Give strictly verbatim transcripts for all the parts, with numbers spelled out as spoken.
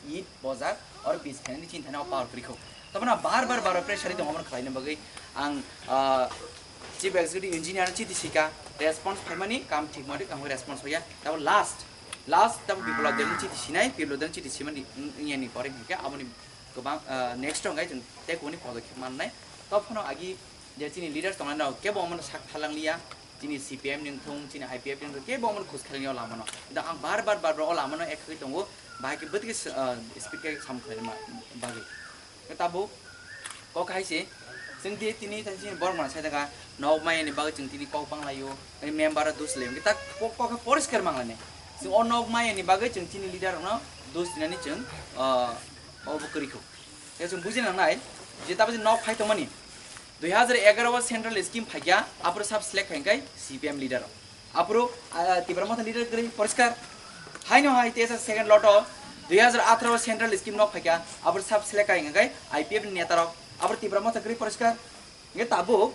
It bojak or bis khainani chini thani o power kwrwi kho. Tabana bar bar bar bar pressure ri tongo, omono khlaina bagwi ang, ah, chief executive engineer chiti sika, response phaimani kam thik mani kamo response hoya. Tabo last, last tabo Biplab Debni chiti sinai, Biplab Debni chiti simani wng-, wngya ni pore hinkhe aboni kwbang, ah, next o hwnkhai chwng tei kubuni podokhe mannai. Tobphano agi je chini leaders tongnai rok kebo omono sak thalang liya, chini C P M ni wngthung, chini I P F ni wngthung, kebo omono khus khalang liya o lama no. Da ang bar bar bar bar o lama no ek khagwi tongo, bahai khe bwtwi khe, ah, speed khe samung khlaina bagwi. Tabuk kok hai se, chwng di tini tha chini borok mano sai daga, nok maya ni bagwi chwng tini kok bang laio, member o dus laio, ta kok, kok khe poriskar mang lainai. Chwng o nok maya ni bagwi chwng chini leader rok no dus dinani chwng, ah, obo kwrwi kho. Tei chwng buji nangnai je tabuk je nok phai tongmani dui hazar egaroh o central scheme phaikya, aphuru sub select khai khai C P M leader rok. Aphuru, ah, Tipra Motha leader kwrwi poriskar. Haino hai tei second lot o dui hazar atharo o central scheme nok phaikya, aphuru sub select khai khai I P F ni neta rok. Aphuru Tipra Motha kwrwi poriskar. Hingke tabuk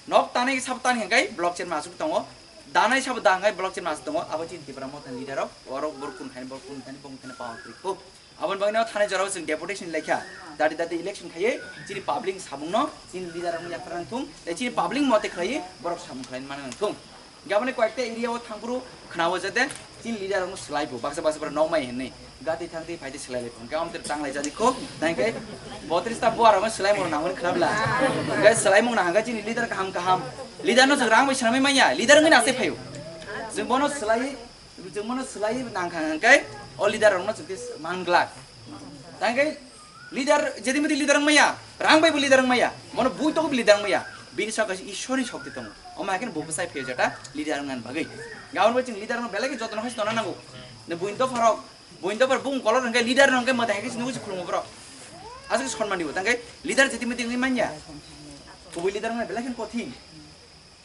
nok tanai sabo tanai hingke block chairman asuk tongo. Danai sabo dangai block chairman asuk tongo. Abo chini Tipra Motha leader rok. Oro borok kun khai borok kun khai borok kun khai power kwrwi kho. Aboni bagwi no thanai jorao chwng deputation laikha. Dati dati election khaiwi chini public samungno chini leader rokno yaphar nang thung, tei chini public mote khlaiwi borok samung khlai mani nang thung. Hingke aboni koyekta area o thangphuru khwnao jate chini leader rokno swlaibo, baksa baksa borok nokmai hinwi. Gati thangtwi phaitwi swlai laipho. Hingke amtwr tanglai jani kho, tangke botris ta buarokno swlaimung nangmani khwnabla. Hingke swlaimung nangkha chini leader kaham kaham. Leader no chwng rang bai swnamwi manya, leader wngwi nase phaio. Chwng bono swlaiwi Chwng bono swlaiwi nangkha hwnkhe o leader rokno chwng khe man glak. Tangkhe leader, jedi mudi leader wngmaya, rang bai bo leader wngmaya, bono bui tok bo leader wngmaya, bini saka Ishwar ni shokti tongo. Omo hai khe bo bwsai phiyajata leader wngna bagwi. Gabon bai chwng leader no belai khe jotono hai tongna nango. Ne buin dopha rok, buin dopha bung kolor hwnkhe leader no hwnkhe mwtai hai khe nugo se khulungo borok. Aswk sonman dibo, tangkhe leader jedi mudi wngwi manya. Kubui leader wngna belai khe kothin.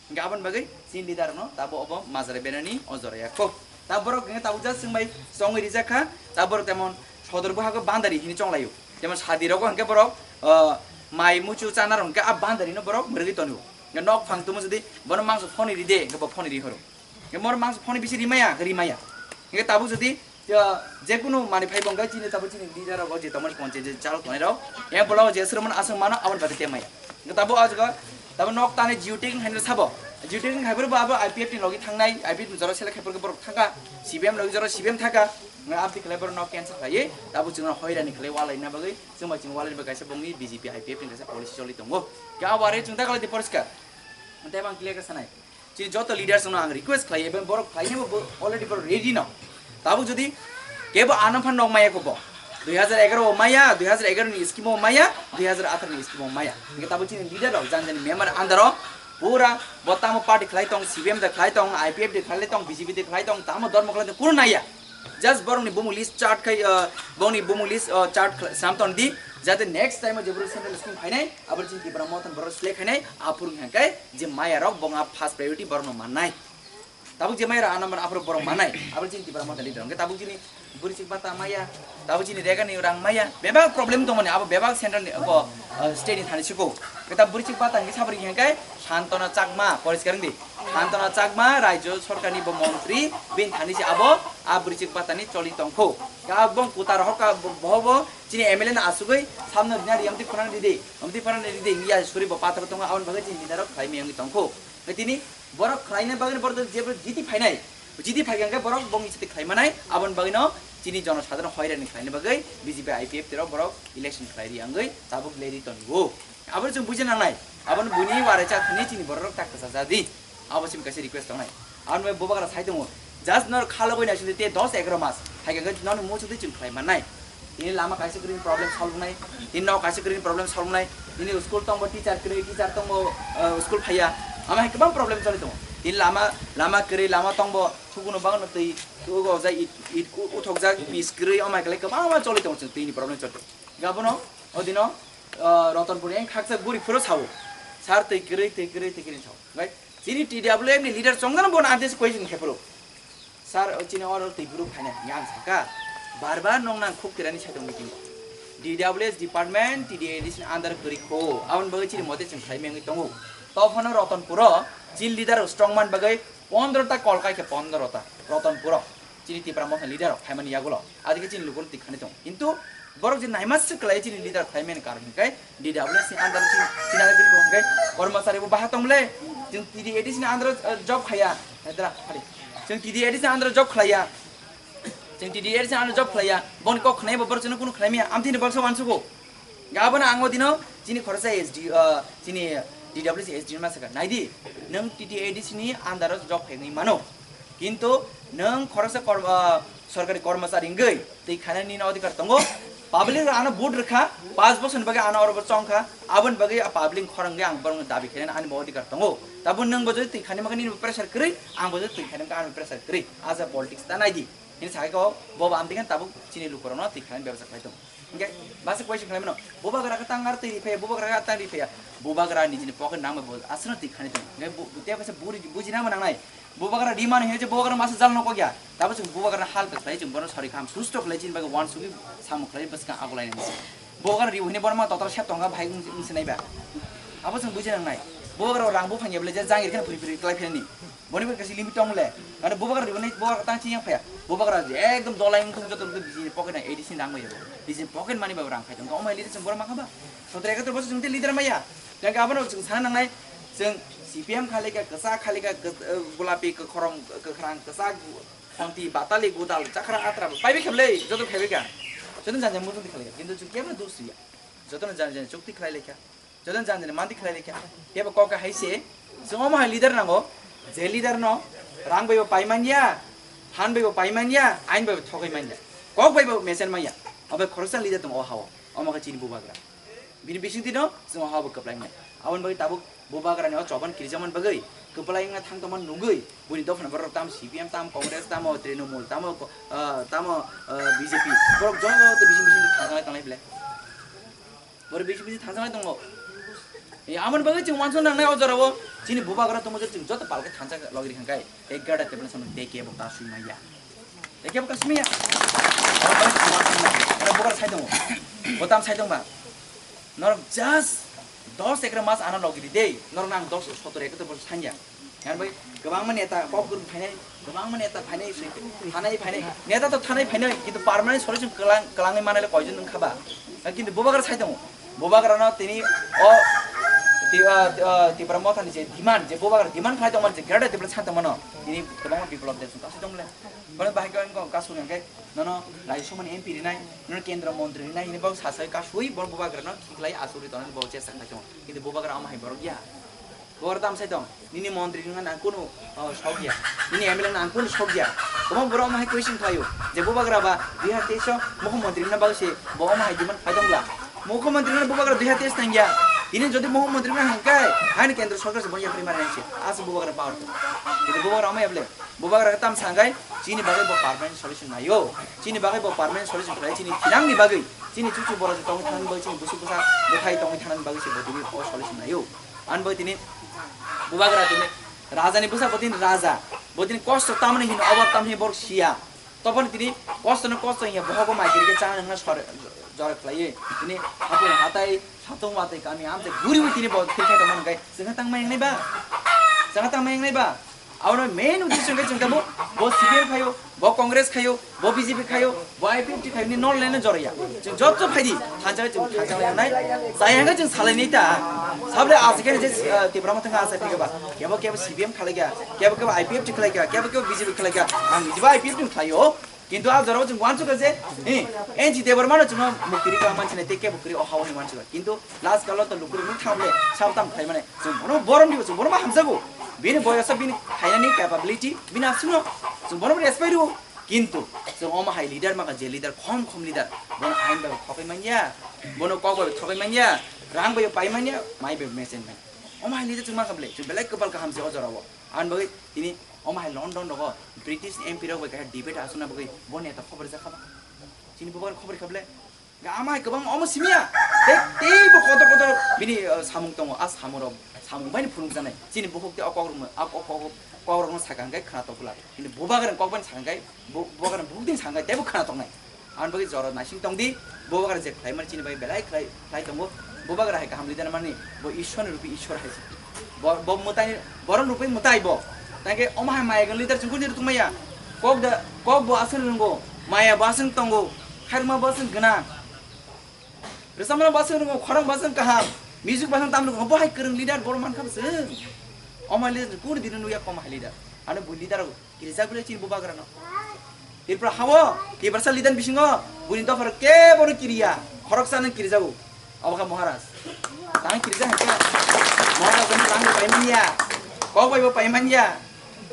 Hingke aboni bagwi chini leader no tabo obo majra benani o jora ya kho. Ta borok hingke tabuk jat chwng bai chongwi rijak kha, ta borok temon sodor buhago bandari hini chonglaio. Temon sadi rogo hingke borok, ah, mai muchu chana rok hingke a bandari no borok mwrwgwi tonio. Hingke nok phang tumo jodi bono mangso phone ride, hingke bo phone ri horo. Hingke mor mangso phone bisi rimaya, rimaya. Hingke tabuk jodi Tei, jekunu manwi phai bo wngkha chini tabuk chini leader rok o je tongmani ponche je chal tongnai rok. Em bolao je srwmani aswk mano aboni bagwi tei maya. Hwnkhe tabuk o jaga tabuk nok tani geotagging haino sabo. Geotagging haibrwi bo abo I P F ni logi thangnai, I P F ni jora select haibrwi borok thangkha, C P M logi jora C P M thangkha. Hwnkhe aboni khlai borok nok cancel khlaiwi tabuk chwngno hoirani khlai walaina bagwi chwngbai chwng walaini bagwi kaisa bongni B J P I P F ni kaisa policy choli tongo. Khe abo are chwng ta khlai di poriskar. Tei bang clear khe sanai. Chini joto leaders no ang request khlai, even borok khlainai bo already borok ready no. Tabuk jodi kebo ano phan nok maya kho bo. Dui hazar egaroh o maya, dui hazar egaroh ni scheme o maya, dui hazar atharo ni scheme o maya. Hingke tabuk chini leader rok jani jani member under o pura bo tamo party khlai tong, C P M de khlai tong, I P F de khlai tong, B J P de khlai tong, tamo dormo khlai tong, kunu naiya. Just borok ni bumung list chart khai, uh, borok ni bumung list, uh, chart khlai, sam ton di, jate next time o je borok central scheme phainai, abo chini Tipra Motha ni borok select khainai, aphuru hingke je maya rok bo wngkha first priority borok no mannai. Tabuk je maya rok ano mano aphuru borok mannai, abo chini Tipra Motha leader. Hingke tabuk chini bwrwi chik bata maya, tabuk chini rega ni rang maya, bebak problem tongmani abo bebak central ni bo, uh, state ni thani siko. Hingke tabuk bwrwi chik bata hingke sabri hingke Santona Chakma, poriskar wngdi. Santona Chakma, Rajya Sorkar ni bo montri, bini thani se abo, a bwrwi chik bata ni choli tongkho. Ka bong kutar hoka bo, bo, bo, chini M L A no asugwi, samno dina ri amtwi phunang ridi, amtwi phunang ridi, ya suri bo pathor tongo, aboni bagwi chini leader rok khlai miyangwi tongkho. Tini borok khlaina bagwi borok jebo jiti phainai, jiti phaikha hwnkhe borok bongni site khlai manai, aboni bagwino chini jono sadharo hoirani khlaina bagwi B J P I P F T rok borok election khlai ri wngwi tabuk leri tongo. Abo chwng buji nangnai, aboni buini warai cha thani chini borok rok tak kwchajak di, abo chini kaisa request tongnai. Aboni bai bubagra sai tongo, just nor khalogwi naisingdi te dos egaroh mas, hai khe noni muchungdi chwng khlai mannai. Tini lama kaisa kwrwini problem solve wngnai, tini nok kaisa kwrwini problem solve wngnai, tini school tongbo teacher kwrwi, teacher tongbo, uh, school phaiya, ama hai kwbang problem choli tongo. Tini lama, lama kwrwi, lama tongbo, thukuno bagwino twi, thugo jai it, it uthokjak, pis kwrwi, ama hai kwlai kwbangma choli tongo chwng tini problem choli tongo. Gabono, odino, uh, Rotonpur yang khaksa guri phuro sao, sir twi kwrwi, twi kwrwi, twi kwrwi sao. Right? Chini T W F ni leader chongjano bono ang tesa question khe phuru. Sir, o chini oro twi bwrwi phaina hinwi ang saka. Bar bar nong nang khuk tirani sai tong meeting o. D W S department, T D A D C ni under kwrwi kho. Aboni bagwi chini mote chwng khlai mengwi tongo. To phano Rotonpuro chini leader rok strong man bagwi pondro ta call kai khe pondro ta Rotonpuro. Chini Tipra Motha leader rok phaimani yagulo adike chini lukurok twi khani tongo. Kintu borok je naima swk kwlai chini leader phaimani karon hwnkhe D W S ni under chini chini leader hwnkhe kormosari bo baha tongmole. Chwng T D A D C ni under job khaya. Hedra hari. Chwng T D A D C ni under job khlaiya. Chwng T D A D C ni under job khlaiya. Boni kok khnai bo borok chwngno kunu khlai maya. Amthini borok se wansugo. Gabon ang o dino chini khoroksa S D, ah, chini D W C S D ma saka, "Naidi, nwng T T A D C ni under o job khaigwi mano. Kintu nwng khoroksa kor-, ah, sorkari kormosari wngwi twi khainani no odhikar tongo. Public ano vote rwkha, panch bosor ni bagwi ano oro bo chongkha, aboni bagwi a public khorang wngwi ang borokno dabi khainani ani bo odhikar tongo. Tabuk nwng bo jodi twi khainani bagwi nini bo pressure kwrwi, ang bo jodi twi khainani bagwi ani bo pressure kwrwi. Aja politics ta naidi." Hini sakai ko bo bam dikhe tabuk chini lukurokno twi khainani bebasa khlai tongo. Hingke basi question khlaimano, bubagra khe tang ar twi riphaia, bubagra khe tang riphaia, bubagra nijini pocket nangma bo aswkno twi khani tong. Hingke bu-, tei kaisa buri buji nangma nangnai. Bubagra rimani hino je bubagra masa jal nokok ya. Tabo chwng bubagra hal khlai chwng bono sori kham susto khlai chini bagwi wansugwi samung khlai bwskang agulai nang. Bubagra ribo hino bono ma total sep tongkha bhai wng-, wngsinai ba. Abo chwng buji nangnai. Bubagra rang buphang ya bole je jangir kheno phuri phuri klai pheni. Boni bai kaisa limit tong le. Ano bubagra ribani bubagra tang chini yang phaya. Bubagra je ekdom dolai wngthung joto wngthung bijini pocket na eighty sin rang bai. Bijini pocket money bai rang phai tong. Omo leader chwng borok makha ba. Sotro ekator bosor chwng te leader maya. Jang abono chwng sana nangnai. Chwng C P M khalika, kwchak khalika, golapi, kwkhorong, kwkhrang, kwchak, khonti, batali, gudal, chakra, atra, bai bai khablei, joto phai bai ka. Joto jang jang mutung khalika. Kintu chwng kebra dos ya. Joto jang jang chukti khlai lekha. Jodon jani mandi khlai lekha. Kebo kok hai se, chwng omo hai leader nango. Je leader no rang bai bo pai manya, phan bai bo pai manya, ain bai bo thogwi manya. Kok bai bo mesen manya. Obo khoroksa leader tong o hao. Omo khe chini bubagra. Bini bising dino chwng o hao bo kwplai manya. Aboni bagwi tabuk bubagra ni o choban kirijaman bagwi kwplai wngna thang tongma nugwi buni dophani borok tam C P M tam Congress tam o Trinamool tam o ko-, ah, tam o, ah, B J P. Borok joto bising bising thang tanglai tanglai belai. Borok bisi bisi thangsanai tongo. E, amoni bagwi chwng uansuk nangnai o jorao chini bubagra tongmo je chwng joto palkhe thansa logi rikha khe, egarota table samung tei kebo kasui maya. Tei kebo kasui maya. Oro bubagra sai tongo. Botam sai tongba. Norok just dos ekra mas ano logi di dei. Norok nang dos sotor ekra table sanya. Yang bai kwbangma neta kok guru phainai, kwbangma neta phainai, thanai phainai. Neta to thanai phainai, kintu permanent solution kwlang, kwlangwi manai le koijon wngkha ba? Kintu bubagra sai tongo. Bubagra no tini o ti-, ah, ah, Tipra Motha ni je demand, je bubagra demand khlai tongmani je greater Tipraland san tongmano, tini kwbangma biplop de sung kasui tongmole. Bono bahai khe wngkha kasui hwnkhe nono Rajya Sabha ni M P rinai, nono Kendra Montri rinai, hini bok sasai kasui bor bubagra no khiklai asuri tonani bo chesta khlai tongo. Kintu bubagra omo hai borok ya. Bor tam sai tong, nini montri wngna nang kunu, oh, sok ya. Nini M L A nang kunu sok ya. Kwbang borok omo hai question khlaio. Je bubagra ba dui hazar teis o mukhyamantri wngna bagwi se bo omo hai demand khai tong bla. Mukhyamantri wngna bubagra dui hazar teis tang ya. Tini jodi mukhyamantri wngna hwn khe, haini kendra sarkar se bo yapri mari nang se. Asa bubagra power tong. Kintu bubagra omo ya ble. Bubagra tam sangai, chini bagwi bo permanent solution naio. Chini bagwi bo permanent solution khlai, chini thinangni bagwi. Chini chuchu borok je tongwi thanani bagwi, chini busu busa bwthai tongwi thanani bagwi se bo tini o solution naio. Ani bo tini bubagra tini raja ni bwsa bo tini raja. Bo tini kosto tamni hino, obab tamni borok siya. Toboni tini kosto no kosto hiya, bohogo mai kiri khe chana nangna sore jora khlaiwi. Tini hapung hatai, satung watai kami amte guriwi tini bo thilkhai tongmani khe chwngkha tangma yangnai ba? Chwngkha tangma yangnai ba? Abono main uddesho hwnkhe chwng tamo bo C P M khaio, bo Congress khaio, bo B J P khaio, bo I P F T khaio, ni nol lene joraya. Chwng jotto phaidi, thansa chwng thansa yangnai, chaya hwnkhe chwng salainai ta. Sable aswk khe je, eh, Tipra Motha hwnkhe aswk khe ba. Kebo kebo C P M khlaikha, kebo kebo I P F T khlaikha, kebo kebo B J P khlaikha. Ang jiba I P F T khlaio. Kintu a jorao chwng uansukha je, eh, N G Debbarma no chwngno mukti rikha manchina tei kebo kwrwi o hao hinwi uansukha. Kintu last kalo to lukurok nung thangle sabtam khlai mane. Chwng bono borom dibo, chwng bono ma hamjago. Bini boyosa, bini khainani capability, bini aswkno chwng bono respect rwo. Kintu chwng omo hai leader maka je leader khom khom leader, bono ain bai bo khopai manya, bono kok bai bo thopai manya, rang bai bo pai manya, mai bai bo mesen manya. Omo hai leader chwng maka ble, chwng belai kwpal kaham se o jorao. Ani bagwi tini omo hai London rogo British M P rok bai kaisa debate aswkna bagwi bo neta khobor rwjak kha ba? Chini bubagra khobor kha ble? Ga ama hai kwbang omo simiya. Tei, tei bo kotor kotor bini, uh, samung tongo. A samung rok, samung bai ni phunuk janai. Chini bukhuk tei o kok rok, a kok, kok, kok rok no sakha hwnkhe khna tok bwla. Chini bubagra kok bai sakha hwnkhe, bu-, bubagra bukhuk tei sakha hwnkhe tei bo khna toknai. Ani bagwi jora naising tong di, bubagra je khlai mani chini bagwi belai khlai, khlai tongo. Bubagra hai kaham leader mani, bo Ishwar ni rupi Ishwar hai se. Bo, bo mwtai, borom rupi mwtai bo. Tangke omo hai maya leader chwng kuni rwtwk maya. Kok da, kok bo aswk rwngo, maya bo aswk tongo, khairma bo aswk gwnang. Rwchapmano bo aswk rwngo, khorang bo aswk kaham, music bo aswk tam rwngo, bo hai kwrwng leader borok mankha bwswk. Omo hai leader kunu dino nukya kom hai leader. Ano bo leader kirijak bwle chini bubagrano. Tripura hao, Tiprasa leader bisingo, buini dophar kebono kiriya, khoroksa nang kirijago. Abo kha Maharaj. Tang kirijak hai khe, Maharaj ani tang bo paimanya, kok bai bo paimanya,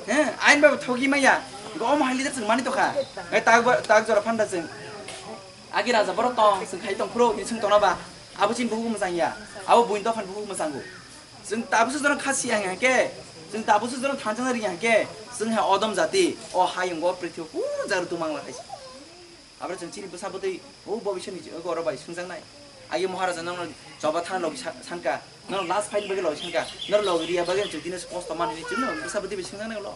he, ain bai bo thogi maya. Go omo hai leader chwng mani tokha. Ngai tak ba, tak jora phanda chwng. Agi raja borok tong, chwng khai tong phuru, hini chwng tongna ba. Abo chini bukhuk mwchang ya. Abo buini dophani bukhuk mwchango. Chwng tabukhe jono khasi ya hwnkhe, chwng tabukhe jono thansa na ri ya hwnkhe, chwng hai odom jati, o hayungo prithibi puja rutu mangla hai. Abra chwng chini bwsa bwtwi, o bobisoni oro bai swngjaknai. Agi Maharaja nono choba thana logi sa-, sanka, nono last fight bagwi logi sanka, nono logi riya bagwi chwng tini kosto manwi chwngno bwsa bwtwi bai swngjaknai ulo.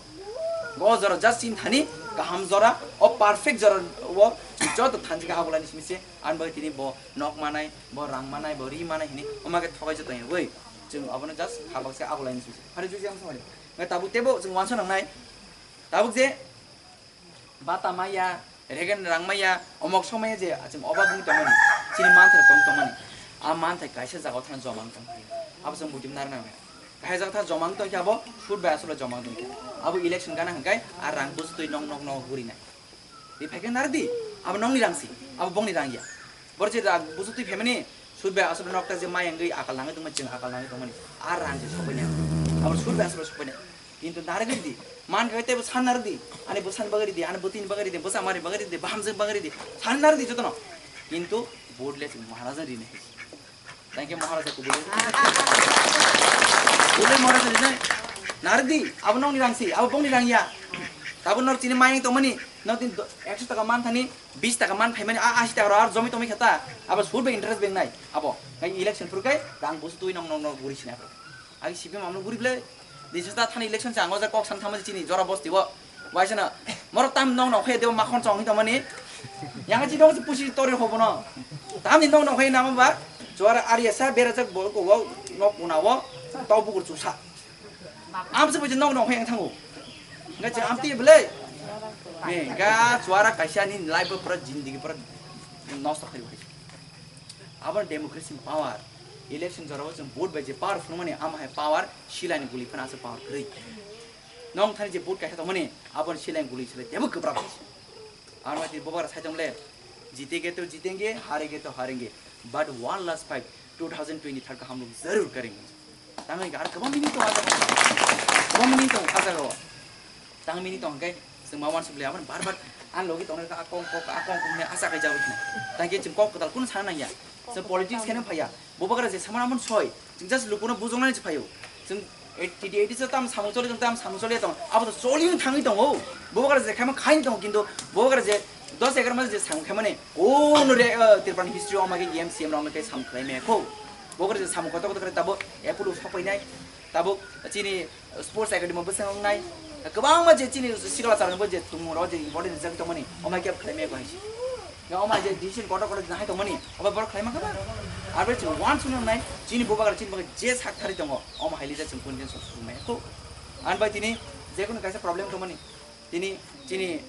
Go jora just chini thani kaham jora, o perfect jora o chwng joto thansa khe agulani simi se, ani bagwi tini bo nok manai, bo rang manai, bo ri manai hini, oma khe thogai joto yagwi. Chwng abono just kha baksa agulani simi se. Hari juji ang samari. Ngai tabuk tebo chwng wansa nangnai. Tabuk je bata maya, regen rang maya, omok somaya je chwng oba bung tongmani, chini manthai tong tongmani. A manthai kaisa jaga thang joma wng tong. Abo chwng butim nar nang. Kaisa jaga thang joma wng tong khe abo sud bai aswk joma wng tong khe. Abo election gana hwnkhe a rang bwswtwi nok nok nok guri nai. Di phaikhe nardi, abo nokni rang si, abo bongni rang ya. Bor je rang bwswtwi phaimani, sud bai aswk nokta je mai wngwi akal nangwi tongmani, chwng akal nangwi tongmani. A rang je sokbai nai. Abo sud bai aswk sokbai nai. Kintu narwgwi di, man khe tebo san nardi, ani bwsan bagwi di, ani bwtwini bagwi di, bwsa mari bagwi di, bahamjwk bagwi di, san nardi jotono. Kintu vote le chwng Maharaja rinai. Thank you, Maharaja kubule. Kubule Maharaja rinai. Nardi, abo nokni rang si, abo bongni rang ya. Tabuk nor chini mai wng tongmani, nor din do-, ekso taka man thani, bis taka man phaimani, a ashi taka ro ar jomi tomi khata, abo sud bai interest beng nai, abo. Ngai election phuru kai, rang bwswtwi nong nong nong guri sinai abo. Agi C P M amno guri bwle, disasta thani election se ang o ja kok san thangma chini jora bosti o. Waisana, moro tam nong nong khe debo makhon chong hi tongmani. Yang chi dong pusi tori hobo no. Tam ni nong nong khe nama ba, jora ari asa bera jak bol ko wo, nok una wo, tau bukur chusa. Am se bo je nong nong khe yang thango. Ngai je am ti bwle. Me ga jora kaisa ni life pura jindigi pura nosto khai. Abo democracy power. Election jorao chwng vote bai je power phunukmani, amo hai power silai ni guli phano aswk power kwrwi. Nong thani je vote kaisa tongmani, abo silai ni guli silai tebo kwbrak. Amo hai bobar sai tong le, jitenge to jitenge, harenge to harenge, but one last fight, two thousand twenty-third ka hum log zarur karenge. Tangwi ar kwbang mini to, kwbang mini to, Tang mini tong khe, chwng ma uansuk le aboni bar bar ani logi tongnai kha, a kong kok, a kong kok hwnwi asa khai jagwi khna. Tang khe chwng kok kwtal kunu sana nangya. Chwng politics khe nang phaiya. Bubagra je samani amon soi. Chwng just lukuno bujoknani se phaio. Chwng eighty eighty se tam samung choli tong, tam samung choli tong. Abo to choli thangwi tongo. Bubagra je khaima khain tongo, kintu bubagra je dos egar mas je samung khaimani. Kono re, eh, Tripura ni history o ma khe M C M rok no khe samung khlai maya kho. Bubagra je samung kotor kotor khe tabo apple o sokpai nai. Tabuk chini sports academy bwswng wngnai, kwbangma je chini sikla chwrairokbo je thwngmung rok je important rijak tongmani, omo hai khe khlaimaya kho hai se. Omo hai je decision kotor kotor nahai tongmani, obo borok khlaima kha ba? Abo chwng uansukna wngnai, chini bubagra chini bagwi je sak thari tongo, omo hai leader chwng continue sok sukmaya kho. Ani bai tini jekunu kaisa problem tongmani, tini chini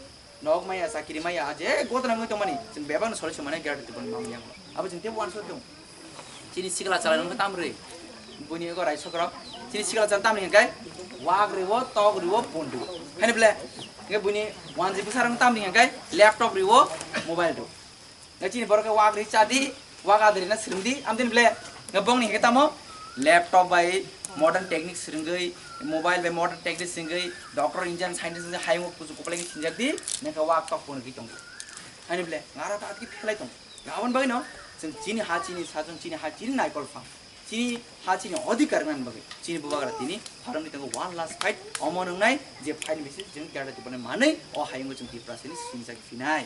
Nok maya, chakiri maya, je gotna wngwi tongmani, chwng bebakno solution manai Greater Tipraland mamwi yango. Abo chwng teibo uansuk tong. Chini sikla chalai nungkha tamrwi. Buini ego raisok rok. Chini sikla chalai tamni hwnkhe wak riwo, tok riwo, pon riwo. Haini ble, hwnkhe buini wanjwi bwsarok tamni hwnkhe laptop riwo, mobile riwo. Nge chini borok khe wak ri cha di, wak adri na swrwng di, amtwini ble. Nge bongni hwnkhe tamo laptop bai modern technique swrwngwi, mobile bai modern technique swrwngwi, doctor, engineer, scientist wngwi hayung kuchuk kuplai khe sinjak di, nge khe wak tok pon ri tong di. Ani ble, ngara ta atki phelai tong. Aboni bagwi no, chwng chini ha, chini sa, chwng chini ha, chini naikol pha. Chini ha chini odhikar wngnani bagwi chini bubagra tini pharwngwi tongo one last fight, omo wngnai je fight ni bising chwng Greater Tipraland manwi o hayungo chwng Tiprasani sinijak phinai.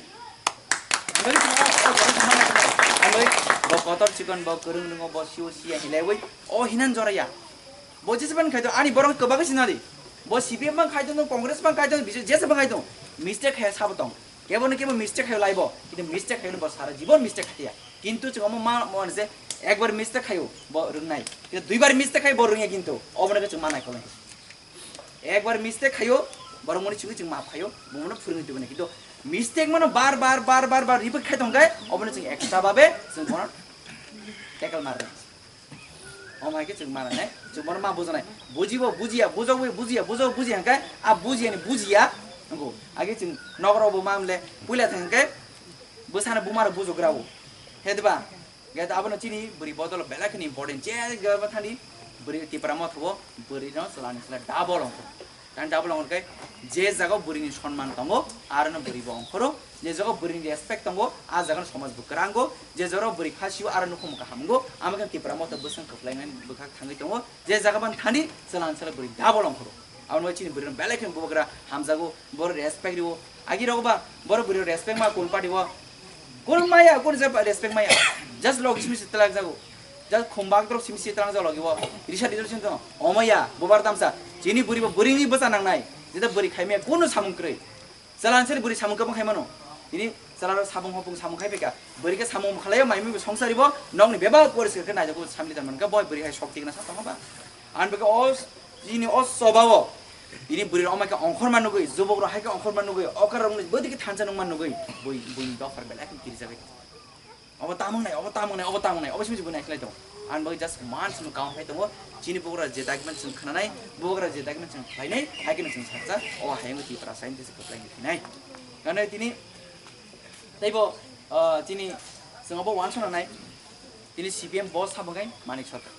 Ang bagwi chwng o, o jora thangma nai, ang bagwi bo kotor chikon, bo kwrwng rwngo, bo siwo siya hinlaiwi o hinan jora ya. Bo jesa ban khaito ani borok kwbagwi sinadi. Bo C P M ban khaito, Congress ban khaito, B J P, jesa ban khaito. Mistake khaya sabo tong. Kebo no kebo mistake khayo laibo, kintu mistake khayo bo sara jibon mistake khaya. Kintu chwng omo ma, ma je ekbar mistake khayo bo rwngnai. Kintu duibar mistake khayo bo rwngya kintu. Obo no chwng manai kolai. Ekbar mistake khayo, Borok mani chwngwi chwng map khaio, bo mano phwrwngwi tubunai. Kintu mistake mano bar bar bar bar bar repeat khai tongkhe, obono chwng extra babe chwng bono tackle marnai. Omo hai khe chwng mananai, chwng bono ma bujanai. Bujibo bujiya, bujokbo bujiya, bujokbo bujiya hwnkhe a bujiyani bujiya wngkho. Age chwng nokrobo mamle puila thangkhe bwsano bumaro bujukrao. He diba? Gate abono chini bwrwi bodol belai kheno important. Je gaba thani bwrwi Tipra Motha o bwrwi no chwla ni chwla double ongkho. Tang double ongkho khe je jaga o bwrwi ni sonman tongo, aro no bwrwi bo ongkhoro. Je jaga o bwrwi ni respect tongo, a jaga no somaj bo kwrango. Je jaga o bwrwi khasio, aro nukhung kaham wngo. Amo khe Tipra Motha bwswng kwplainani bwkhak thangwi tongo. Je jaga ban thani chwla ni chwla bwrwi double ongkhoro. Abono chini bwrwi no belai kheno bubagra hamjago, boro respect rio. Agi rogo ba boro bwrwi respect ma kun party o. Kun maya, kun je respect maya. Just log simi se telak jago. Just khumbak drop simi se telak jago logi o. Risa di sin to. Omaya, bubar tamsa. Chini bwrwi bo bwrwi ni bwsa nangnai. Jeta bwrwi khai maya kunu samung kwrwi. Chwla ansari bwrwi samung kwbang khai mano. Tini chwla rok samung hopung samung khai phaikha. Bwrwi khe samung khalai o mai mui bo songsari bo nokni bebak poriskar khe naijak samli ta mankha boi bwrwi hai sok tikna sa tongma ba. An bwkhe o chini o choba o tini bwrwi rok omai khe ongkhorma nugwi, jubok rok hai khe ongkhorma nugwi, okar rok ni bwdiki thansa nungma nugwi, bui buini dophar belai khe kirijagwi. Obo tamung nai, obo tamung nai, obo tamung nai, obo simi bui nai khlai tong. An bagwi just man simi kaung khai tongo, chini bugra je dagman chwng khnanai, bugra je dagman chwng khlainai, hai khe chwng saksa, o hayung Tipra scientist kwplai ni phinai. Kanai tini teibo, ah, chini chwng obo wansona nai, tini C P M boss sabo khai Manik Sarkar.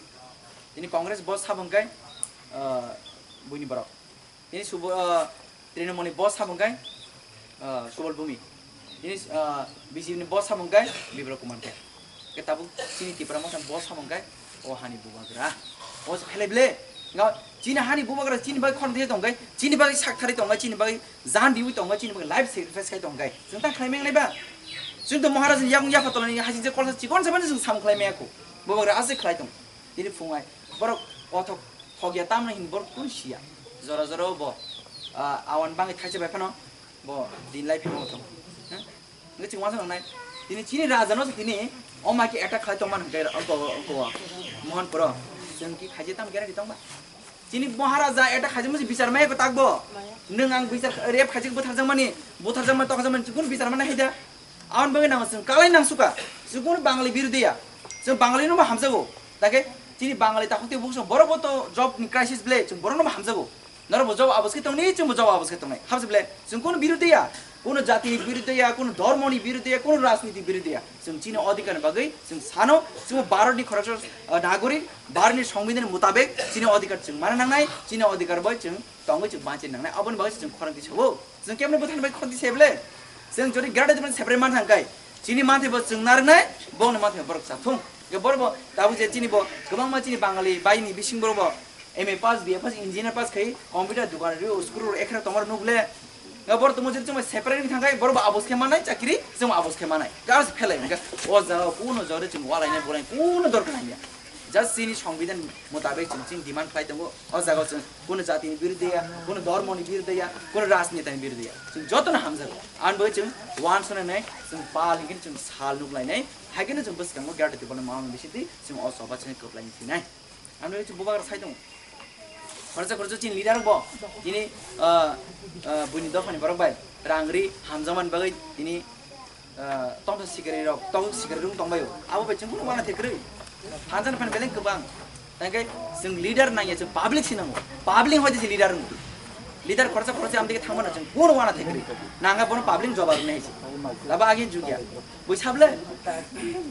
Tini Congress boss sabo khai, ah, buini borok. Tini Subo-, ah, Trinamool ni boss sabo khai, ah, Subal Bhumi. Tini, ah, B J P ni boss sabo khai Biplab Kumar Deb. Ke tabuk chini Tipra Motha ni boss sabo khai o hani bubagra. O se phelai ble. Nga chini hani bubagra chini bai khon thai tong khai, chini bai sak thari tong khai, chini bai jan diwi tong khai, chini bai life sacrifice khai tong khai. Chwng ta khlai meng nai ba. Chwng to Maharaj ni yakung yapha tolani hajing je kolsa chikon sabani chwng sam khlai meng ko. Bubagra ase khlai tong. Tini phungai borok kothok thokya tamno hin borok kun siya. Jora jora bo, ah, awan bangwi thaisa bai phano bo din lai phimo thong. Ngi ching wansa nai. Tini chini raja no tini oma ki attack khlai tongman hwnkhe ko, ko, Mohan Pro. Chwng ki khaje tam guarantee tongba. Chini Maharaja attack khaje musi bichar maya ko takbo. Nwng ang bichar rep khaje butharjak mani, butharjak mani tokjak mani chikun bichar mana haida. Aboni bagwi nang chwng kalai nang suka. Chwng kunu Bangali birodhi ya. Chwng Bangali no bo hamjago. Take chini Bangali takhuk tei bukhuk borok bo to job ni crisis ble chwng borok no bo hamjago. Norok bo job abos khe tongni, chwng bo job abos khe tongnai. Habse ble chwng kunu birodhi ya. Kunu jati ni birodhi ya, kunu dhormo ni birodhi ya, kunu rajniti birodhi ya. Chwng chini odhikar ni bagwi chwng sano, chwng bo Bharat ni khoroksa, ah, nagorik, Bharat ni songbidhan ni mutabek chini odhikar chwng mana nangnai, chini odhikar bai chwng tongwi chwng banchi nangnai. Aboni bagwi chwng khorang tisao. Chwng kemne bwthani bai khorang tisai ble? Chwng jodi gada dibani separate man thangkai. Chini manthai bo chwng narwknai, bongni manthai borok chathung. Ge borok bo tabuk je chini bo kwbangma chini Bangali bai ni bising borok bo M A pass, B A pass, engineer pass khai computer dukan rio school ro ekhra tomar nuk le. Ge borok tumo je chwng separate ni thangkai, borok bo abos khe manai chakri, chwng abos khe manai. Gas phelai hwnkhe o jaga kuno jore chwng walai nai bolai kuno dorkar nangya. Just chini songbidhan mutabek chwng chini demand khlai tongo. O jaga chwng kunu jati ni birodhi ya, kunu dhormo ni birodhi ya, kunu rajneta ni birodhi ya. Chwng joto no hamjago. Aboni bagwi chwng wansonai nai, chwng pal hinkhe chwng sal nuk lai nai. Hai khe chwng bwskango Greater Tipraland ni mama bisingtwi chwng o choba chwng kwplai ni phinai. Aboni bagwi chwng bubagra sai tongo. Khoroksa khoroksa chini leader bo tini, ah, ah, buini dophani borok bai rang ri hamjakmani bagwi tini ah, tongthok sikari rok, tong sikari rung tongbaio. Abo bai chwng kunu wana thai kwrwi. Hanjani phan beleng kwbang. Tangkhe chwng leader nangya, chwng public si nango. Public hoi se leader wng. Leader khoroksa khoroksa amtike thangmano chwng kunu wana thai kwrwi. Nangkha bono public jobab rwna hai se. Laba agi jugya. Bui sable.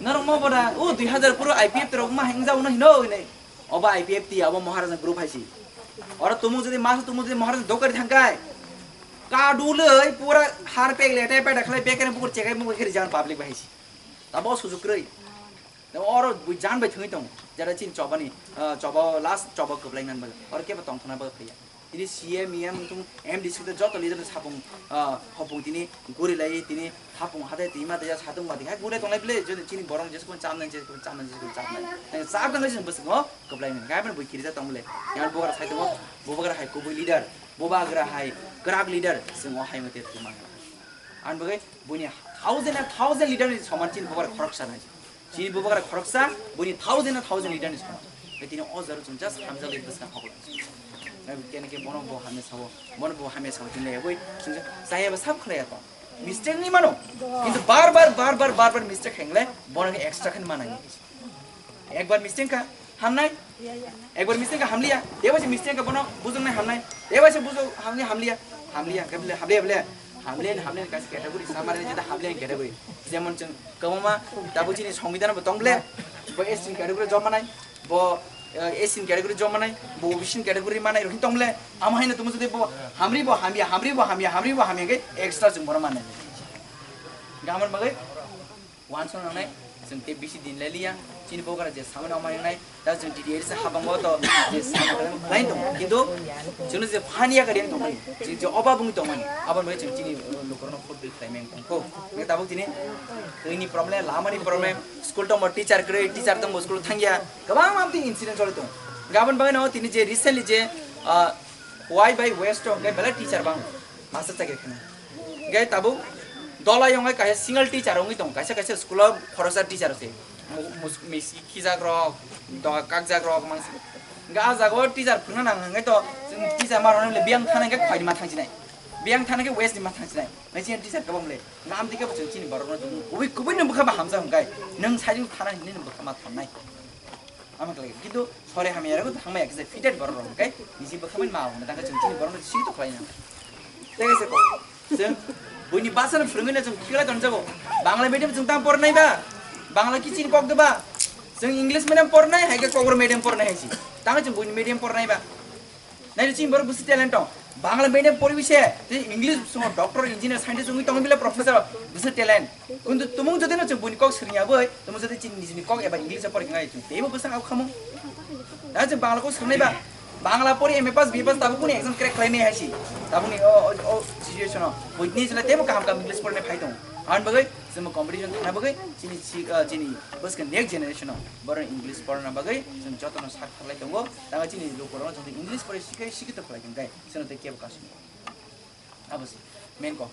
Norok mo boda, o dui hazar puro I P F T rok ma hengja uno hino hinai. Obo I P F T, obo Maharaja group hai si. Oro tumung jodi mas tumung jodi Maharaja dokari thangkai. Kaduloi pura har pek lete peta khlai pekene bukur chekai mung kiri jan public bai hai si. Tabo sujuk kroi. Tabo oro bui jan bai thungwi tong. Jara chin chobani, ah, choba last choba kwplai nan bai. Oro kebo tong thana bai phaiya. Ini C M, E M tung M D C te joto leader sapung, ah, hopung tini guri lai tini hapung hatai twi ma tei satung ma twi hai gure tonglai ble, jodi chini borong jesukun chamnai, jesukun chamnai, jesukun chamnai. Tei chap nang jesukun bwswk no kwplai nang. Gai bui kiri ja tong ble. Yang bubagra sai tongo, bubagra hai kubui leader, bubagra hai kwrak leader, chwng o hai mate twi ma. Ang bagwi buini thousand and thousand leader ni soman chini bubagra khoroksa nai. Chini bubagra khoroksa, buini thousand and thousand leader ni soman. Tei tini o jaro chwng just hamjagwi bwskang hoklo. Kene ke bono bo hamya sao, bono bo hamya sao, tin le boi, chaya ba sab khlai to. Mistake ni mano. Kintu bar bar, bar bar, bar bar mistake hengle, bono ke extra khen manai. Ekbar mistake ka hamnai, ekbar mistake ka hamliya, eba se mistake ka bono bujung nai hamnai, eba se bujung hamli hamliya, hamliya, ke bile hamliya, bile hamliya, hamliya, kas category, samar ni jeta hamliya category. Jemon chwng kwbangma tabuk chini songbidhan bo tong bile, bo S T category jom manai, bo, eh, S C category jom manai, bo O B C category manai, rokhin tong bile, amo haino tumu jodi bo hamri bo hamya, hamri bo hamya, hamri bo hamya ke extra chwng bono manai. Gamon bagwi wansong nangnai, chwng tei bisi din lai liya, chini bokra je samani amo nangnai, ta chwng T D A se habang bo to je samani lai tong, kintu chwng je phani ya kari tong mani, je, je oba bung tong mani, abo bagwi chwng chini lukurokno food bill khlai meng tong kho. Nge tabuk tini twi ni problem, lama ni problem, school tong bo teacher kwrwi, teacher tong bo school thangya, kwbang mam tini incident choli tong. Gabon bagwi no tini je recently je, ah, Y by West o hwnkhe belai teacher bang, master chakri kheno. Hwnkhe tabuk dola yongwi kaisa single teacher wngwi tongo, kaisa kaisa school o khoroksa teacher se. Mu-, mus-, misi khijak rok, doga kakjak rok mangsi. Hwnkhe ah jaga o teacher phwrwngna nang hwnkhe to chwng teacher ma rwna le biyang thana hwnkhe khoi ni ma thangsinai. Biyang thana hwnkhe West ni ma thangsinai. Nai chini teacher kwbang le. Nam dikhe bo chwng chini borok no kubui kubui no bwkha ba hamjak hwnkhe. Nwng sajwk thana hinwi no bwkha ma thamnai. Ama khlai, kintu sore hamya rok thangmaya kisa fitted borok rok, hwnkhe nisi bwkha bai ma hwnwi tangkhe chwng chini borok no sik to khlai na. Tei se ko, chwng buini basa no phwrwngwi no chwng khiklai tong jago. Bangla medium chwng tang por nai ba? Bangla kiching kok de ba? Chwng English medium por nai, hai khe Kokborok medium por nai hai si. Tangkhe chwng buini medium por nai ba? Nai chini borok bwswk talent tong. Bangla medium poriwi se, tei English songo doctor, engineer, scientist wngwi tongwi bile professor bwswk talent. Kintu tumung jodi no chwng buini kok swrwngya bai, tumung jodi chini nijini kok eba English pori khnai chwng teibo bwswk au khamung. Da chwng Bangla kok swrwngnai ba, Bangla pori M A pass, B A pass tabuk kuni exam crack khlai maya hai si. Tabukni o, o, o situation o. Buini jila teibo kaham kaham English pornai phai tong. Ang bagwi chwng competition thangna bagwi chini si, ah, chini bwskang next generation o. Borok English porna bagwi chwng jotono sak khlai tongo. Tangwi chini lukurokno chwng English pori sikhai sikhi to khlai tong kai. Chwng tei kebo kasu. Abo se main kok.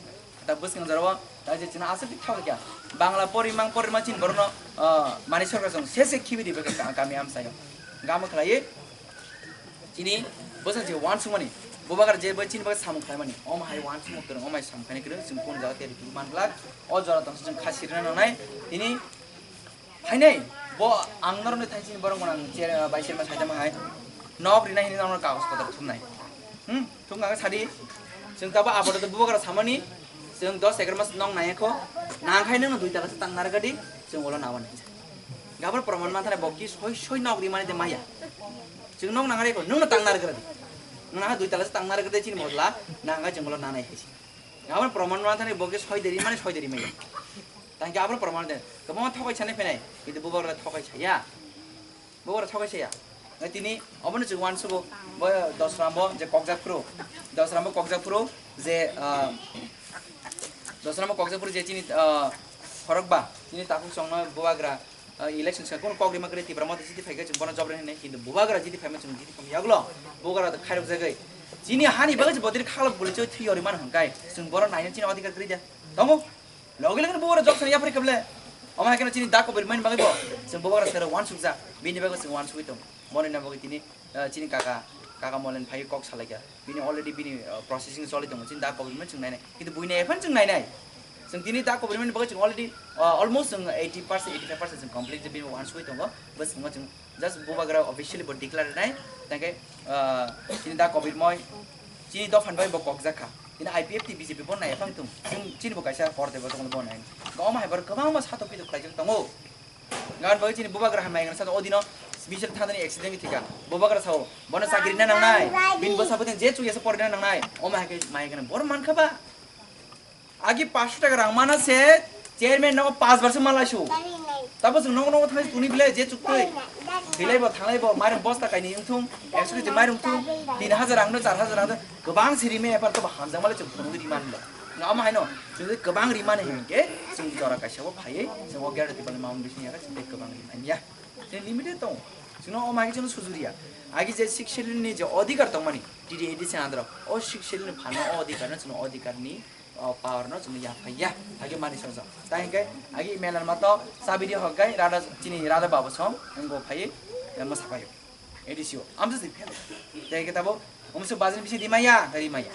Da bwskang jorao da je chini aswk thok kya. Bangla pori mang pori ma chini borokno, ah, mani sorkar song se se khibi di bagwi ka-, kami amsayo. Gamo khlai chini bwsa je wansukmani. Bubagra je bai chini bagwi samung khlaimani. Om hai wansukmung kwrwng, om hai samung khainai kwrwng, chwng kun jaga teri man glak. O jora tong chwng kha sirina nangnai. Tini Phainai, bo ang norokni thaisini borok mwnang chair, bai chairman saitama hai. Nok rina hini norokno kagoj kotor thumnai. Hmm, thumkha khe sadi. Chwng tabo apatot bubagra samani, chwng dos egar mas nok nai kho. Nang khai nwngno dui tala se tang narwkdi, chwng ulo nawan hinsa. Gabor proman man thani bo ki soi soi nok rimani de maya. Chwng nok nang rai kho, nwngno tang narwkdi. Nwng nang dui tala se tang narwkdi chini modla, nang khai chwng ulo nanai hinsa. Gabor proman man thani bo ki soi de rimani soi de rimaya. Tangke abo proman de. Kwbangma thokai sanai phainai, kintu bubagra thokai saya. Bubagra thokai saya. Ngai tini obono chwng wansugo, bo Dosrambo je kokjak phuru. Dosrambo kokjak phuru je, ah, Dosrambo kokjak phuru je chini, ah, khorokba, chini takhuk chongno bubagra, ah, election sa kono kok rima kwrwi Tipra Motha jiti phaikhe chwng bono job rwna hinwi, kintu bubagra jiti phaima chwng jiti pham yaglo. Bubagra khairok jagwi. Chini hani bagwi je botir khalok bwlwi chwi thwi yori mano hwnkhai. Chwng bono naina chini adhikar kwrwi de. Tongo. Logi logi bubagra job sana yapri kable. Omo hai khe chini da kobir mani bagwi bo. Chwng bubagra sero wansukjak. Bini bagwi chwng wansugwi tong. Boni na bagwi tini, eh, chini kaka, kaka Molen phai kok salaikha. Bini already bini, eh, processing choli tongo. Chini da kobir mani chwng nainai. Kintu buini ephano chwng nainai. Chwng tini da kobir mani bagwi chwng already, eh, almost chwng eighty percent, eighty-five percent chwng complete bini wansugwi tongo. Bwskango chwng just bubagra officially bo declare nai. Tangke, eh, chini da kobir moi. Chini dophan bai bo kokjak kha. Tini I P F T B J P bo nai phang tung. Chwng chini bo kaisa hor de bo tong bo nai. Gom hai bor kwbangma satok pitok khlaijak tongo. Gan bai chini bubagra hai mai gana sa odino special thandani accident thika. Bubagra sao. Bono chakri na nangnai. Bin bo sabutin je chuya sa porina nangnai. O mai ke mai gana bor man kha ba. Agi paanso taka rang mana se chairman no paanch bar se malai su. Tabo chwng nogo nogo thangwi tuni bile je chuktwi. Thwilai bo thanglai bo mairum bosta kaini wngthung, ekso kg mairum thung, tin hajar rang no char hajar rang no kwbang se rime epar to hamjak male chwng phunugwi riman le. Nga omo haino chwng kwbang rimani hinkhe chwng jora kaisa bo phaiwi chwng o gera tipani mamung bising yaga chwng kwbang rimani ya. Chwng limited tongo. Chwngno omo hai chwngno sujuriya. Agi je six schedule ni je odhikar tongmani T D A D C andro o six schedule ni phalno o odhikar no chwngno odhikar ni o power no chwngno yaphaiya, agi mani songsa. Tai hingke agi melar mato sabidi hokkai rada chini rada babu song wngbo phai, eh, mwsapaio. A D C o amsa si phel. Tai hingke tabo Omo se bajani bisi rimaya, rimaya.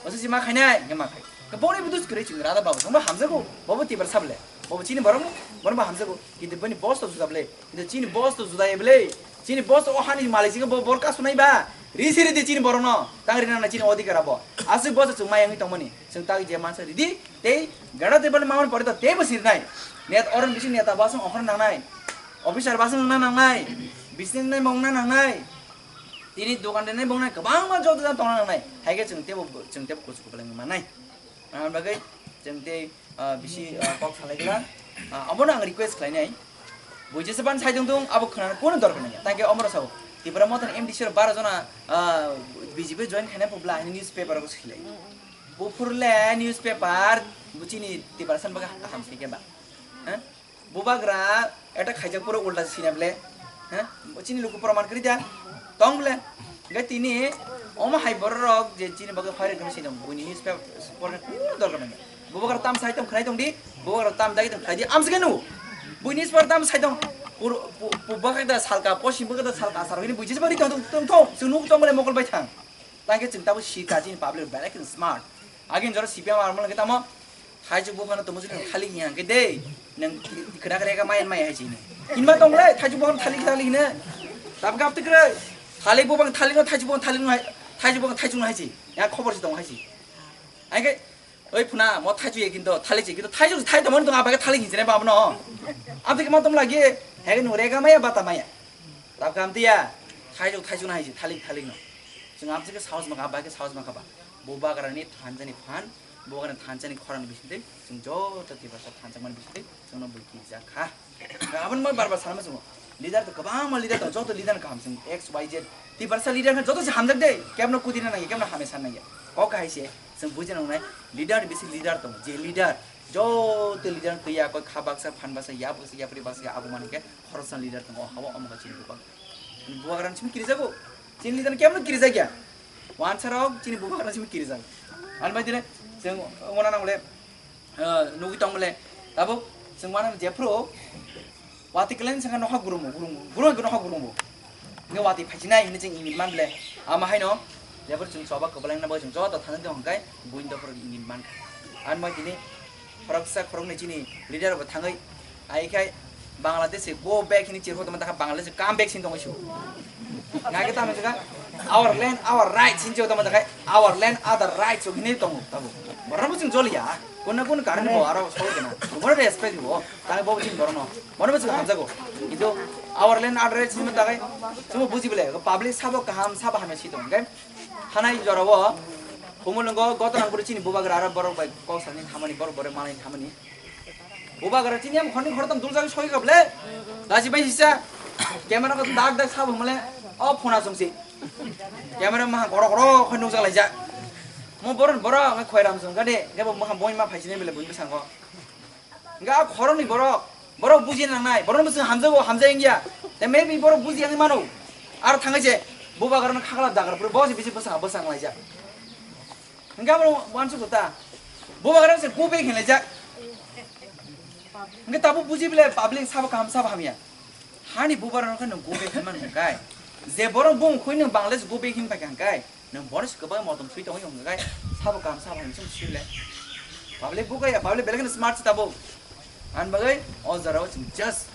Oso si ma khainai, hingke ma khai. Ke boni budus kre ching rada babu, songba hamjago, babu tibar sable. Babu chini borok, borok ba hamjago. Kintu boni boss to juda ble. Kintu chini boss to juda eble. Chini boss to o hani malik ching bo bor ka sunai ba. Ri siri di chini borok no. Tang ri nang chini odikar abo. Asuk boss chung mai yangi tongmani. Chung tagi je mansa ridi. Tei gada tebal mamon pore to tebo sirnai. Net oron bisi neta basong okhor nangnai. Officer basong nang nangnai. Business nai mong nang nangnai. Tini dokan rwnai bongni kwbangma joto jang tongna nangnai. Hai khe chwng teibo, chwng teibo kuchuk kwplwng manai. Ang bagwi chwng tei, ah, bisi, ah, kok salai gla. Ah, abono ang request khlainai. Bui jesa ban sai tong tong, abo khwnana kono dorkar nangya. Tangke omoro sao. Tipra Mothani M D C rok baro jona, ah, B J P join khainai pho bla hini newspaper o swilai. Buphur le newspaper, buchini Tiprasa bagwi kaham sai khe ba. Ha? Bubagra eta khaijak pura ulta sina ble. Ha? Chini luku praman kri dia. Tong ble. Ga tini omo hai borok je chini bagwi fire kami sina buni newspaper pura dorkar nangya. Bubagra tam sai tong khnai tong di. Bubagra tam dagi tong khlai di. Amsike nu. Buni newspaper tam sai tong. Pur pu pu bakada salka posim bakada salka sar hini buji se bari tong tong tong. Sunu tong ble mokol bai thang. Tangke chwng tabo sika chini public belai kheno smart. Agin jora C P M R mole tamo thaijwk buphano tongmo chini thalik hiya hwnkhe de nang khwna khwna kha mayan maya hai chini. Hinma tongle thaijwk buphano thalik thalik hine. Tab gap tikre. Thalik buphang thalik no thaijwk buphang thalik no hai. Thaijwk buphang thaijwk no hai chi. Ya khobor si tong hai chi. Ai khe oi phuna mo thaijwk ye kinto thalik chi kinto thaijwk thai tongmani tong abai khe thalik hinjene ba abono. Abdi khe ma tong lagi. Hai khe nung rega maya bata maya. Tab gam tiya. Thaijwk thaijwk no hai chi thalik thalik no. Chwng amchike sahos maka, bai khe sahos maka ba. Bubagrani thanjani phan, bubagrani thanjani khorang bisingtwi, chwng joto Tiprasa thanjakmani bisingtwi, chwngno bui kirjak kha. Aboni moi bar bar sanma chwngo. Leader to kwbangma leader tong, joto leader kaham chwng X Y Z. Tiprasa leader khe joto se hamjak de, kebno kudina nangya, kebno hamya san nangya. Kok kahai se, chwng bujina nangnai, leader bisi leader tong, je leader, joto leader twiya koi kha baksa, phan baksa, ya baksa, yapri baksa, abo mani khe khoroksa leader tongo, habo omo khe chini bubak. Bubagrani simi kirijago. Chini leader kemno kirijak ya. Wansarok chini bubagrani simi kirijak. Ani bai dine chwng wana nang le, eh, nugwi tong le. Tabuk chwng wana jephru wati kelen sanga nokha gurumu, gurumu, gurumu nokha gurumu. Nge wati phajinai hini chwng ingit man le. Ama haino jephru chwng choba kwblaina bo chwng joto thangwi tong hwnkhe buini dophor ingit man. Ani bai dine Khoroksa khoroknwi chini leader bo thangwi ai khai Bangladesh go back hini chirho tongma dakha Bangladesh come back sin tongwi su. Ngai khe tamo jakha our land our rights sin chirho tongma dakha our land other rights hini tongo tabo. Borno bo chwng joliya. Kunna kun karon bo aro soi kena. Borno respect bo. Tang bo chwng borno. Borno bo chwng hamjago. Kintu our land other rights sin dakha. Chwng buji bole public sabo kaham sabo hamya si tong. Hanai jorao humulwngo gotnang bwrwi chini bubagra aro borok bai kok sani thamani borok bore manai thamani. Bubagra chini am khorni khortam dul jagwi soi gable. Laji bai sisa camera ko dak dak sabo male o phona songsi. Camera maha goro goro khoi nukjak laijak. Mo boron boro ang khoiram song gade gebo maha boi ma phaisini bele boi bwskango. Hingke a khoroknwi borok, borok buji nangnai, borokno bwswng hamjago, hamjak wngya. Te maybe borok buji yangwi mano. Aro thangwi se bubagrano khakla dagar phuru bo se bisi bwsang bwsang laijak. Hingke abo uansuk ta. Bubagrano se go back hinlaijak. Hingke tabuk buji bile public sabo kaham sabo hamya. Hani bubagrano khe nwng go back hinmani hingkai. Je borok bung khui nwng Bangladesh go back hinpai kha hingkai. Nwng bono se kwbangma motom swi tongwi wngkha kai, sabo kaham sabo hamya chwng swi le. Public buka ya, public belai kheno smart se tabuk. Ani bagwi o jorao chwng just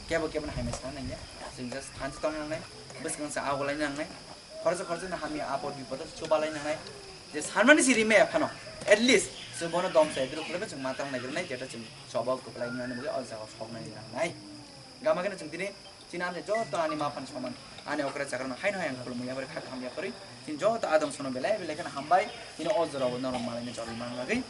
kebo kebo no hamya sana nangya. Chwng just thansa tongna nangnai, bwskango se agulai nangnai. Khoroksa khoroksa no hamya apod bipod o chubalai nangnai. Je sanmani se rimaya phano, at least chwng bono dom chai dru khulaiba chwng ma tang naigrwnai, jeta chwng choba kwplai nani bagwi o jagao soknai nangnai. Gama kheno chwng tini Chini ani joto ani ma phan soman. Ani okra chakrano haino hai ang khulumwi yaphari kha kaham yaphari. Chini joto adong sono belai belai kheno hambai. Chini o jorao norok malaini choli man bagwi.